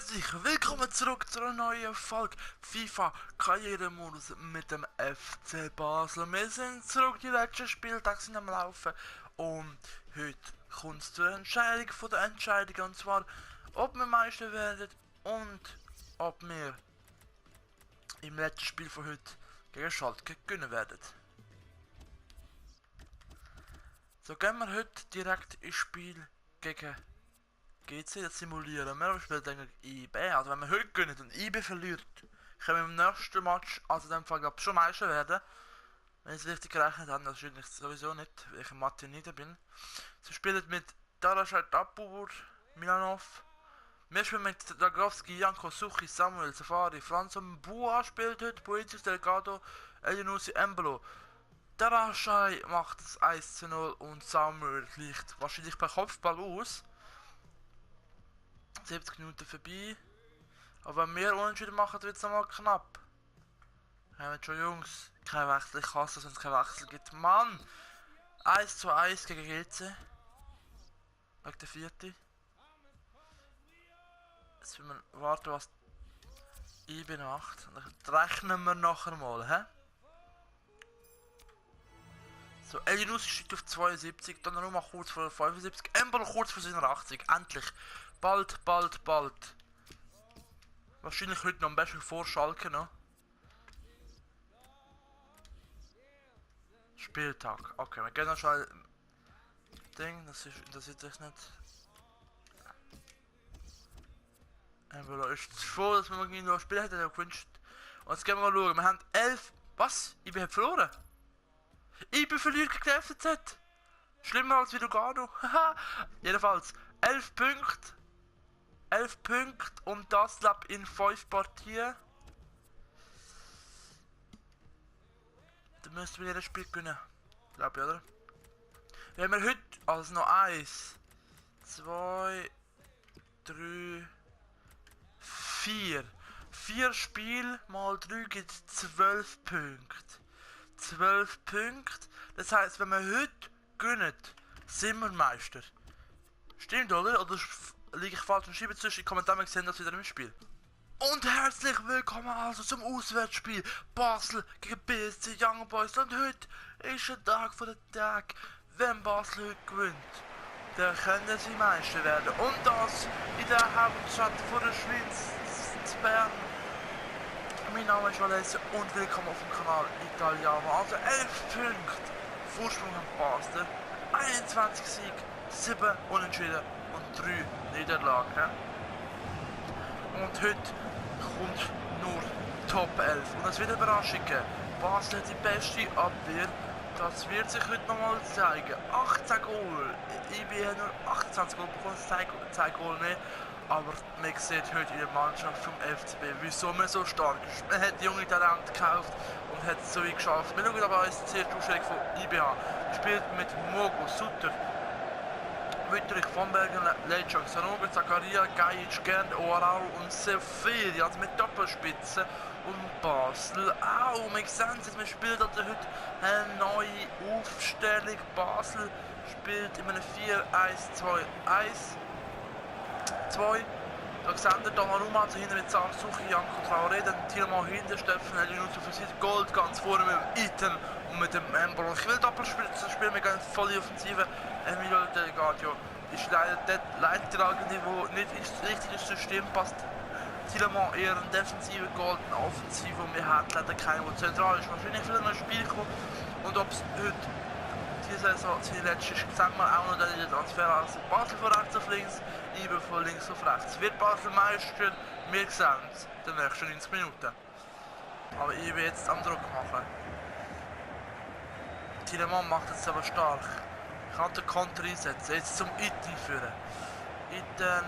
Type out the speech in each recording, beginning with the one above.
Herzlich willkommen zurück zu einer neuen Folge FIFA Karrieremodus mit dem FC Basel. Wir sind zurück, die letzten Spieltage sind am Laufen und heute kommt es zur Entscheidung von der Entscheidung, und zwar ob wir Meister werden und ob wir im letzten Spiel von heute gegen Schalke gewinnen werden. So gehen wir heute direkt ins Spiel gegen GC, das simulieren wir. Wir spielen gegen IB. Also wenn wir heute gewinnen und IB verliert, können wir im nächsten Match, also in dem Fall glaube ich, schon Meister werden. Wenn ich es richtig gerechnet habe, das stimmt sowieso nicht, weil ich in Mathe nicht bin. Sie spielen mit Darashad Abur, Milanov. Wir spielen mit Dragowski, Janko, Suchi, Samuel, Safari, Franz und Bua spielt heute, Boetius, Delgado, Elianusi, Embolo. Darashai macht es 1:0 und Samuel gleicht wahrscheinlich per Kopfball aus. 70 Minuten vorbei. Aber wenn wir unentschieden machen, wird es nochmal knapp. Wir haben schon Jungs. Kein Wechsel. Ich hasse es, wenn es keinen Wechsel gibt. Mann! 1:1 gegen GC. Wegen der vierte. Jetzt müssen wir warten, was IB macht. Und dann rechnen wir nachher mal. He? So, Elianus steht auf 72. Donnarumma kurz vor 75. Embolo kurz vor 87. Endlich. Bald. Wahrscheinlich heute noch am besten vor Schalke noch. Spieltag. Okay, wir gehen noch schnell. Ding, das interessiert sich nicht. Embolo ist froh, dass wir gegen noch spielen hätten, er gewünscht. Und jetzt gehen wir mal schauen. Wir haben 11. Was? IB hat verloren? IB verliert gegen den FCZ. Schlimmer als Lugano. Haha. Jedenfalls 11 Punkte. 11 Punkte und das Lab in 5 Partien. Dann müssen wir jedes Spiel gewinnen. Glaube ich, oder? Wir haben heute also noch 1, 2, 3, 4. 4 Spiele mal 3 gibt 12 Punkte. 12 Punkte. Das heisst, wenn wir heute gewinnen, sind wir Meister. Stimmt, oder? Oder liege ich falsch? Und schreibe zwischen die Kommentare, wir sehen das wieder im Spiel. Und herzlich willkommen also zum Auswärtsspiel Basel gegen BSC Young Boys. Und heute ist ein Tag von der Tag. Wenn Basel heute gewinnt, dann können sie Meister werden. Und das in der Hauptstadt von der Schweiz, zu Bern. Mein Name ist Alessio und willkommen auf dem Kanal Italiano. Also 11 Punkte Vorsprung an Basel, 21 Sieg, 7 Unentschieden und 3 Niederlagen. Und heute kommt nur Top 11. Und es wird eine Überraschung geben. Basel hat die beste Abwehr. Das wird sich heute nochmal zeigen. 18 Goal. IB hat nur 28 Goal bekommen, 2 Goal mehr. Aber man sieht heute in der Mannschaft vom FCB, wieso man so stark ist. Man hat junge Talente gekauft und hat es so wie geschafft. Wir schauen aber uns die erste Ausstellung von IB an. Spielt mit Mogo, Sutter, Wittrich, Von Bergen, Lejczak, Sanogo, Zakaria, Gajic, Gerd, Oarau und Seferi, also mit Doppelspitzen. Und Basel auch. Wir sehen es, wir spielen also heute eine neue Aufstellung. Basel spielt in einem 4-1-2-1. 2. Alexander Donnarumma, also hinten mit Suchi, Janko Traoré, dann Tillmann hinten, Steffen Elianusi für Seite, Gold ganz vorne mit dem Iten und mit dem Embolo. Ich will Doppelspiel, wir gehen voll in die Offensive. Emilio Delgado ist leider der Leidtragende, der nicht ins richtige System passt. Tillmann eher ein defensiver Gold, eine Offensive, und wir haben leider keinen, der zentral ist. Wahrscheinlich wieder noch ein Spiel kommen, und ob es heute diese Saison, die letzte ist, sagen wir auch noch den Transfer aus Basel von rechts auf links, IB von links auf rechts. Wird Basel Meister? Wir sehen es in den nächsten 90 Minuten. Aber IB jetzt am Druck machen. Tiedemann macht jetzt aber stark. Ich kann den Konter einsetzen, jetzt zum Iten führen. Iten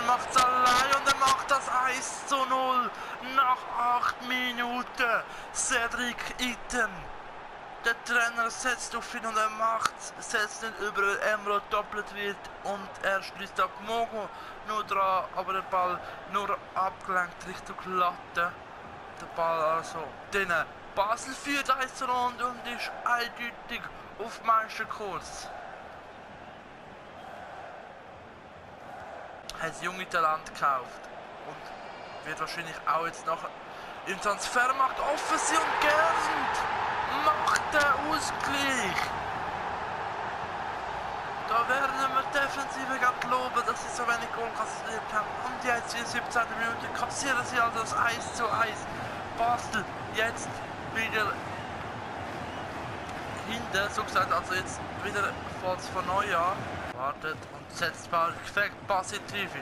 macht es allein und er macht das 1:0 nach 8 Minuten. Cedric Iten. Der Trainer setzt auf ihn und er setzt ihn über Emro doppelt wird und er schließt ab Mogo nur dran, aber der Ball nur abgelenkt Richtung Latte. Der Ball also drinnen. Basel führt 1:0 und ist eindeutig auf Meisterkurs. hat das junge Talent gekauft und wird wahrscheinlich auch jetzt nachher im Transfermarkt offen sein und Gernd macht den Ausgleich. Da werden wir Defensive gerade loben, dass sie so wenig Goal kassiert haben. Und jetzt in 17. Minute kassieren sie also das 1:1. Basel jetzt wieder hinten, so gesagt, also jetzt wieder von neu an. Wartet und setzt perfekt Pass in die Tiefe.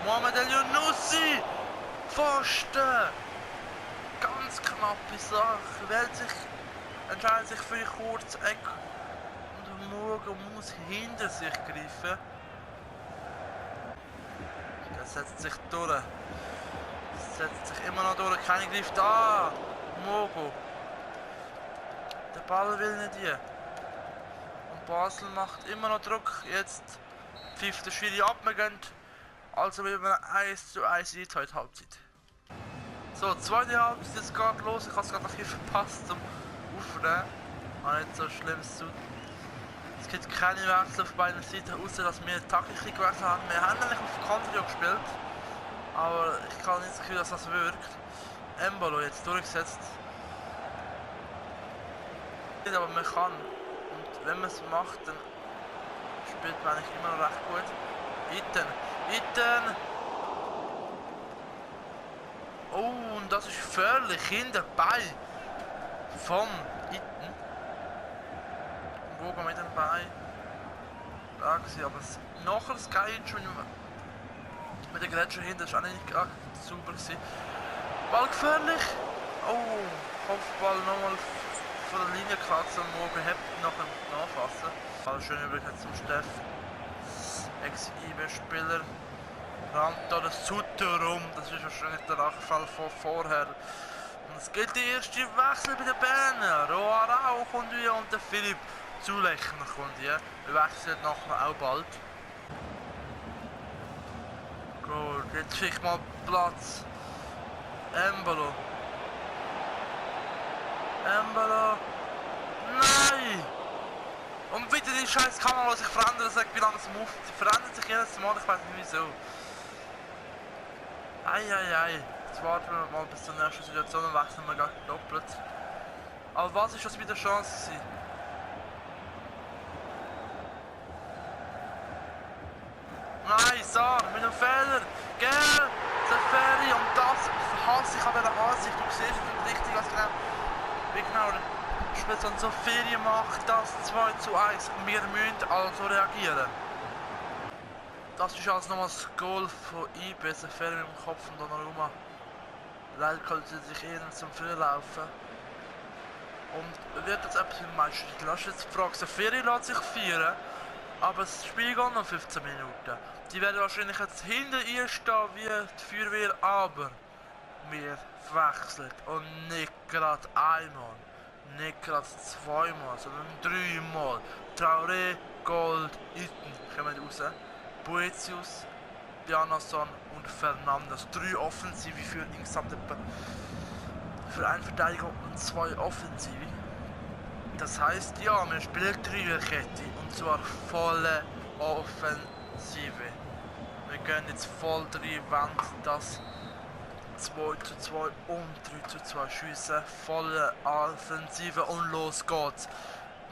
Mohamed El Younousi! Pfosten! Ganz knappe Sache. Entscheidet sich für ein kurzes Eck. Und Morgan muss hinter sich greifen. Der setzt sich durch. Setzt sich immer noch durch. Keiner greift an. Mogo. Der Ball will nicht hier. Und Basel macht immer noch Druck. Jetzt pfeift der Schiri ab. Wir gehen also mit einem 1:1 in die zweite Halbzeit. So, zweite Halbzeit, es geht los. Ich habe es gerade noch hier verpasst zum Aufnehmen. Aber nicht so schlimm zu. Es gibt keine Wechsel auf beiden Seiten, außer dass wir taktische gewechselt haben. Wir haben nämlich auf Country gespielt. Aber ich kann nicht das Gefühl, dass das wirkt. Embolo jetzt durchgesetzt. Aber man kann. Und wenn man es macht, dann spielt man eigentlich immer noch recht gut. Itten! Oh, und das ist völlig hinterbei vom Itten. Wogen mit dem Bein. Da gewesen, aber nachher das Geilste mit der Gletscher hinten ist auch nicht sauber gewesen. Ball gefährlich. Oh, Kopfball nochmal von der Linie kratzen und morgen hebt nachher nachfassen. Ball schön übrigens zum Steff. Ex-IB-Spieler. Rammt da das Sutter rum. Das ist wahrscheinlich der Nachfall von vorher. Und es geht der erste Wechsel bei den Berner. Roa Rau kommt wieder und der Philipp Zulechner kommt hier. Er wechselt nachher auch bald. Gut, jetzt krieg ich mal Platz. Embolo. Nein! Und wieder die scheiß Kamera, die sich verändert, sagt wie lange es muss. Sie verändert sich jedes Mal, ich weiß nicht wieso. Eieiei. Jetzt warten wir mal bis zur nächsten Situation und wechseln wir gleich doppelt. Aber was ist das wieder Chance gewesen? Nein, Saar, mit einem Fehler. Gell, Seferi und das hasse ich an dieser Ansicht. Du siehst es richtig, was genau. Wie genau der Spieler so Ferien macht, das 2:1. Wir müssen also reagieren. Das ist also nochmal das Goal von IB, Seferi mit dem Kopf von Donnarumma. Leider kann sie sich eher zum Freilaufen. Und wird jetzt etwas mit dem Meistertitel? Das ist jetzt die Frage. Seferi lässt sich feiern. Aber das Spiel geht noch 15 Minuten. Die werden wahrscheinlich jetzt hinter ihr stehen wie die Feuerwehr, aber wir wechseln. Und nicht gerade einmal, nicht gerade zweimal, sondern dreimal. Traoré, Gold, Itten kommen raus. Boetius, Bjarnason und Fernandes. 3 Offensive für insgesamt für einen Verteidiger und 2 Offensive. Das heisst, ja, wir spielen Dreierkette und zwar volle Offensive. Wir gehen jetzt voll drin, wenn das 2:2 und 3:2 schiessen. Volle Offensive und los geht's.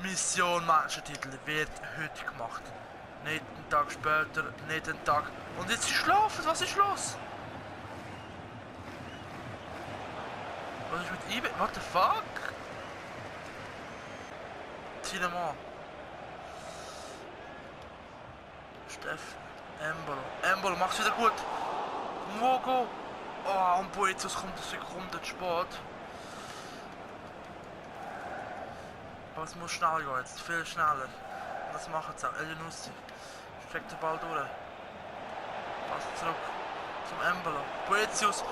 Mission Meistertitel wird heute gemacht. Nicht einen Tag später, nicht einen Tag. Und jetzt schlafen, was ist los? Was ist mit IB? What the fuck? Cinnamon. Steff. Embolo macht's wieder gut. Mogo. Oh, und Boetius kommt eine Sekunde zu spät. Aber es muss schnell gehen jetzt, viel schneller. Und das machen sie auch. El Younousi. Streckt den Ball durch. Passt zurück zum Embolo. Boetius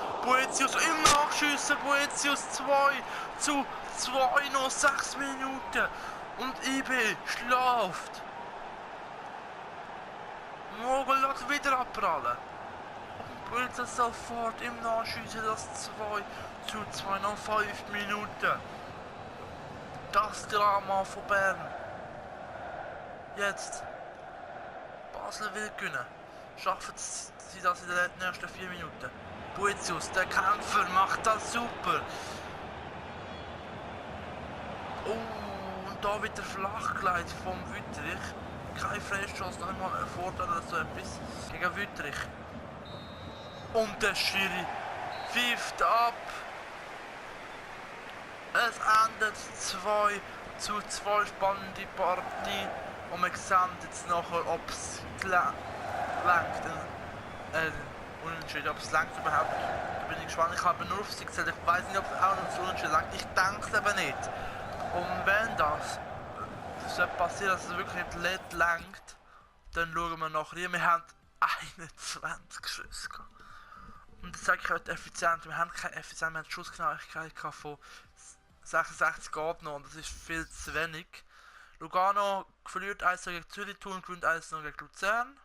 im Nachschiessen. Boetius 2:2, noch 6 Minuten. Und IB schläft. Mogel lässt wieder abprallen. Und Boetius sofort im Nachschiessen das 2:2 noch 5 Minuten. Das Drama von Bern. Jetzt. Basel will gewinnen. schaffen sie das in den nächsten 4 Minuten. Boetius, der Kämpfer, macht das super. Oh, und da wieder Flachgelegt vom Wüttrich. Kein Freistoß, noch einmal ein Vorteil oder so etwas gegen Wüttrich. Und der Schiri pfeift ab. Es endet 2:2 spannende Partie. Und wir sehen jetzt nachher, ob es gelangt. Unentschieden, ob es langt überhaupt. Da bin ich gespannt. Ich habe nur auf sie gezählt. Ich weiß nicht, ob es auch noch das Unentschieden langt. Ich denke es eben nicht. Und wenn das sollte passieren, dass es wirklich nicht langt, dann schauen wir nachher. Wir haben 21 Schüsse gehabt. Und das sage ich heute effizient. Wir haben keine Effizienz, wir haben Schussgenauigkeit von 66 geht noch und das ist viel zu wenig. Lugano verliert 1 gegen Zürich, Thun gewinnt 1 gegen Luzern.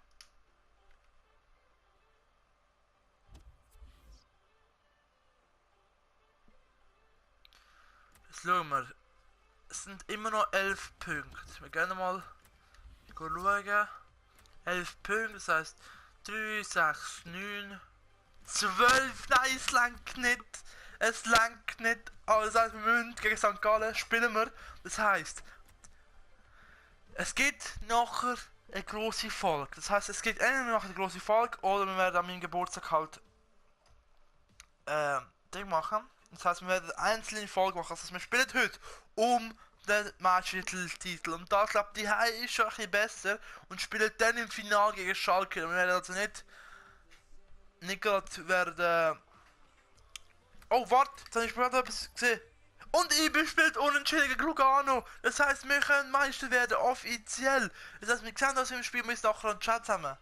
Jetzt schauen wir. Es sind immer noch 11 Punkte. Wir gehen mal schauen. 11 Punkte, das heisst 3, 6, 9, 12. Nein, es langt nicht. Es langt nicht. Also das heisst, wir müssen gegen St. Gallen spielen wir. Das heisst, es gibt nachher eine grosse Folge. Das heisst, es gibt entweder nachher eine grosse Folge oder wir werden an meinem Geburtstag halt Ding machen. Das heisst, wir werden einzelne Folgen machen. Also wir spielen heute um den Meistertitel. Und da glaube ich, die ist schon ein bisschen besser und spielen dann im Finale gegen Schalke. Wir werden also nicht gerade werden. Oh, warte, jetzt habe ich gerade etwas gesehen. Und IB spielt unentschieden gegen Lugano. Das heisst, wir können Meister werden, offiziell. Das heisst, wir sehen das im Spiel, wir sind nachher im Chat zusammen.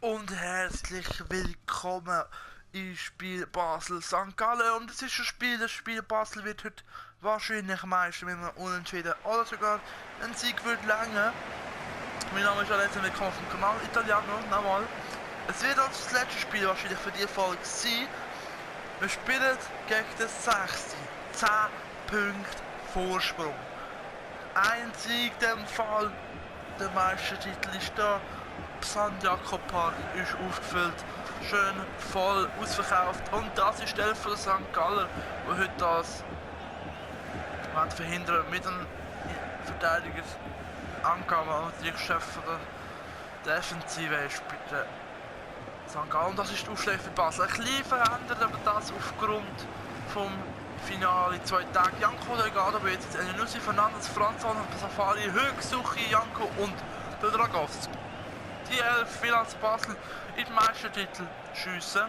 Und herzlich willkommen im Spiel Basel-St. Gallen. Und es ist ein Spiel, das Spiel Basel wird heute wahrscheinlich Meister, wenn wir unentschieden oder sogar ein Sieg wird länger. Mein Name ist Alex und willkommen vom Kanal Italiano. Nochmal. Es wird auch das letzte Spiel wahrscheinlich für die Folge sein. Wir spielen gegen den 6. 10 Punkte Vorsprung. Ein Sieg in dem Fall. Der Meistertitel ist da. St. Jakob Park ist aufgefüllt. Schön voll ausverkauft. Und das ist der von St. Gallen, der heute das verhindern mit einem Verteidiger angegangen und die Chef von der Defensive ist bitte St. Gallen. Das ist die Aufschläge für Basel. Ein bisschen verändert, aber das aufgrund vom Finale 2 Tage. Janko Delgado wird jetzt Elinussi, Fernandes, Franz Safari, Höchsuchi, Janko und der Dragowski. Die 11 will als Basel in den Meistertitel schiessen.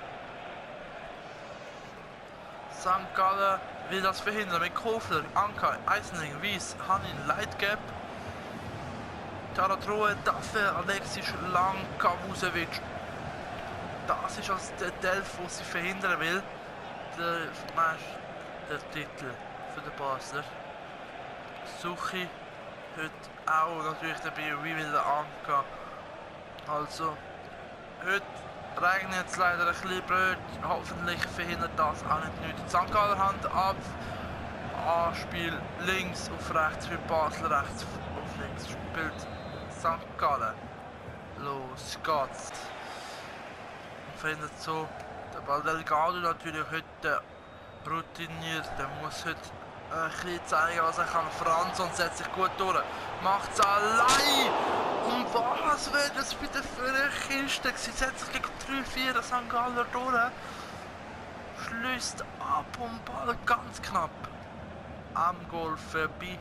St. Gallen will das verhindern mit Kofler, Anka, Eisenling, Wies, Hanin, Leitgeb, Taratroe, Dafür, Alexis, Lang, Kavusevic. Das ist also der Delf, den sie verhindern will. Der Titel für den Basler. Suchi heute auch natürlich dabei, wie will der Anka. Also, heute regnet es leider ein bisschen blöd. Hoffentlich verhindert das auch nicht. St. Gallen Hand ab. Anspiel links auf rechts für Basel, rechts auf links. Spielt St. Gallen. Los geht's. Und verhindert so. Der Ball Delgado natürlich heute routiniert. Der muss heute ein bisschen zeigen, was er kann. Franz und setzt sich gut durch. Macht's allein! Und was wäre das bitte für eine Kiste? Sie setzt sich gegen 3-4 St. Galler durch. Schließt ab und Ball ganz knapp am Goal vorbei.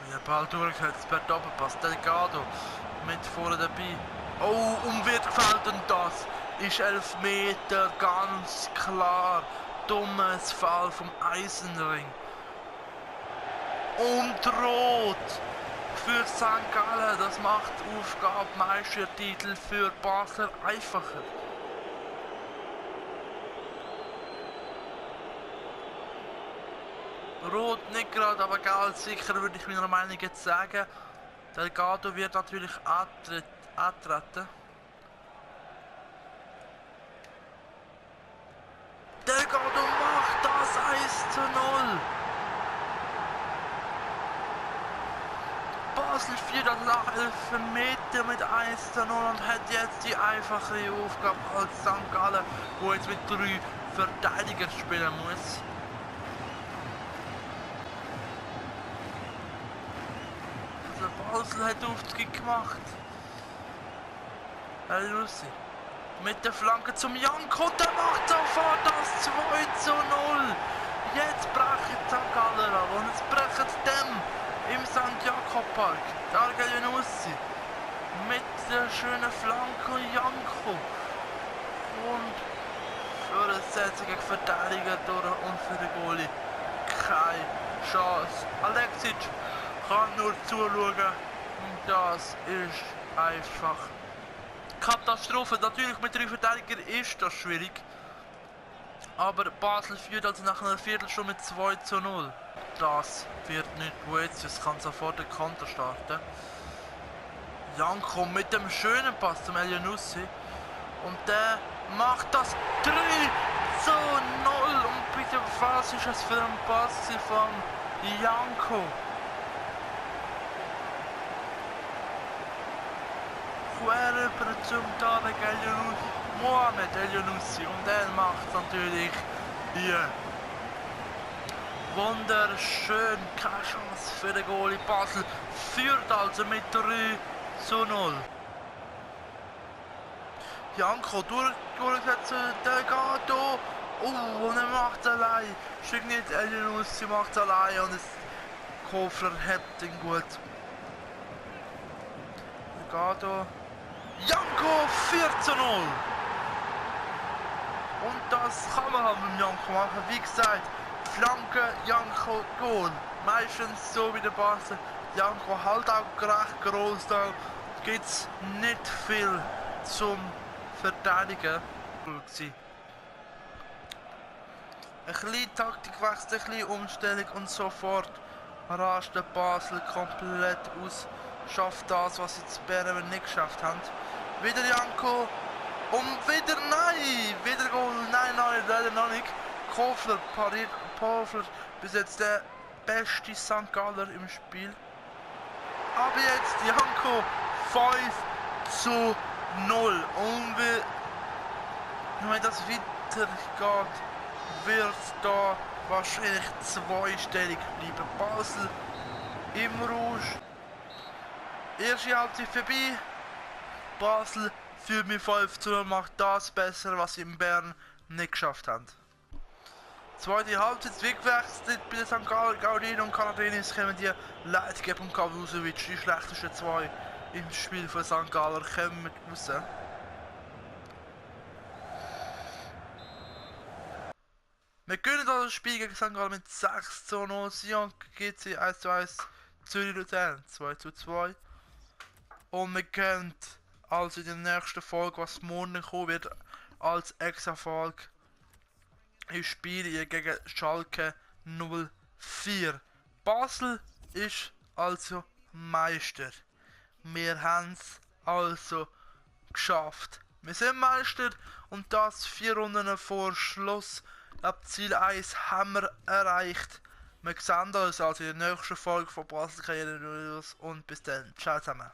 Wie der Ball durchgesetzt per Doppelpass. Delgado mit vorne dabei. Oh, und wird gefällt und das ist 11 Meter, ganz klar. Dummes Fall vom Eisenring. Und rot für St. Gallen. Das macht die Aufgabe Meistertitel für Basel einfacher. Rot nicht gerade, aber ganz sicher würde ich meiner Meinung jetzt sagen. Delgado wird natürlich antreten. Delgado macht das 1:0. Basel führt nach 11 Meter mit 1:0 und hat jetzt die einfache Aufgabe als St. Gallen, wo jetzt mit 3 Verteidigern spielen muss. Also Basel hat Aufzug gemacht. Lucy. Mit der Flanke zum Janko, der macht sofort das 2:0. Jetzt brechen St. Galler an und jetzt brechen dem im St. Jakob Park. Da geht Janussi mit der schönen Flanke Janko. Und für den setzigen Verteidiger durch und für den Goalie keine Chance. Alexic kann nur zuschauen und das ist einfach Katastrophe. Natürlich mit 3 Verteidigern ist das schwierig. Aber Basel führt also nach einer Viertelstunde mit 2:0. Das wird nicht Boetius, kann sofort den Konter starten. Janko mit dem schönen Pass zum Elyounoussi. Und der macht das 3:0. Und bitte, was ist das für ein Pass von Janko? Quer über zum Tarek Elyounoussi, Mohamed Elyounoussi, und er macht natürlich hier wunderschön, keine Chance für den Goalie. Basel führt also mit 3:0. Janko durchgesetzt, der Gato, und er macht allein, schickt nicht Elyounoussi, macht allein und Kofler hat ihn gut. Der Gato. Janko 4:0. Und das kann man halt mit Janko machen. Wie gesagt, Flanke, Janko, Goal. Meistens so wie der Basel. Janko halt auch recht groß, da gibt es nicht viel zum Verteidigen. Ein bisschen Taktikwechsel, ein bisschen Umstellung und sofort rastet Basel komplett aus. Schafft das, was jetzt Bern nicht geschafft haben. Wieder Janko. Und wieder nein! Wieder Goal. Nein, leider noch nicht. Kofler pariert. Kofler bis jetzt der beste St. Galler im Spiel. Aber jetzt Janko 5:0. Und wenn das weitergeht, wird da wahrscheinlich zweistellig bleiben. Basel im Rouge. Erste Halbzeit vorbei. Basel führt mit 5:0, macht das besser, was sie in Bern nicht geschafft haben. Zweite Halbzeit weggewechselt bei den St. Gaudin und Kanadinis kommen die Leitgeb und Kavusovic, die schlechtesten 2 im Spiel von St. Galler, kommen raus. Wir gewinnen das Spiel gegen St. Gallen mit 6:0. Sion GC 1:1, Zürich Luzern 2:2. Und wir können also in der nächsten Folge, was morgen kommen wird, als Extra-Folge im Spiel gegen Schalke 04. Basel ist also Meister. Wir haben es also geschafft. Wir sind Meister und das 4 Runden vor Schluss. Ab Ziel 1 haben wir erreicht. Wir sehen uns also in der nächsten Folge von Basel Karriere und bis dann. Ciao zusammen.